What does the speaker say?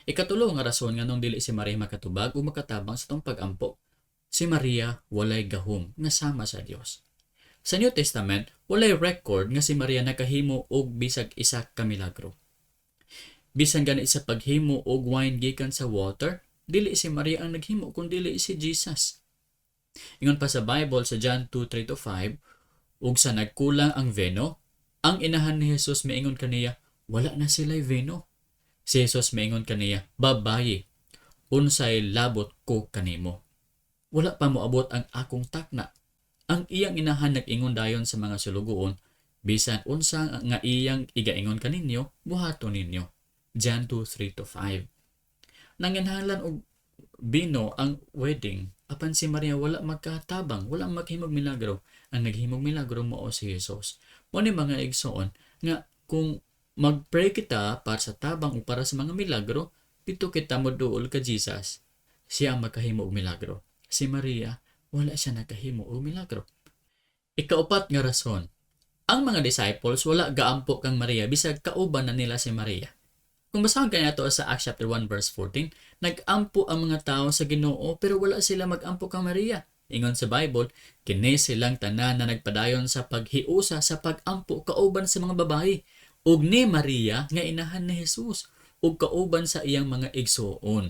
Ikatulo nga rason nganong dili si Maria makatubag o makatabang sa atong pagampo. Si Maria walay gahom nga sama sa Dios. Sa New Testament, walay record nga si Maria nakahimo og bisag isa ka milagro. Bisan gani sa paghimo og wine gikan sa water, dili si Maria ang naghimo kun dili si Jesus. Ingon pa sa Bible sa John 2:3-5, ug sa nagkulang ang vino, ang inahan ni Jesus miingon kaniya, "Wala na sila'y vino." Si Jesus miingon kaniya, "Babayi, unsay labot ko kanimo? Wala pa moabot ang akong takna." Ang iyang inahan nag-ingon dayon sa mga sulugoon, "Bisan unsa nga iyang igaingon kaninyo, buhaton ninyo." John 2:3-5. Nanginahanglan og bino ang wedding, apan si Maria wala magkatabang, wala maghimog milagro. Ang naghimog milagro mao si Jesus. Mao ni, mga igsoon, nga kung magpray kita para sa tabang o para sa mga milagro, dito kita moduol ka Jesus. Siya ang makahimo og milagro. Si Maria, wala siya nakahimo og milagro. Ikaupat nga rason, ang mga disciples wala gaampo kang Maria bisag kauban na nila si Maria. Kung basahon kaniya ato sa Acts chapter 1 verse 14, nag-ampo ang mga tao sa Ginoo pero wala sila mag-ampo kang Maria. Ingon sa Bible, kini silang tanan na nagpadayon sa paghiusa sa pag-ampo kauban sa mga babayi ug ni Maria nga inahan ni Jesus ug kauban sa iyang mga igsuon.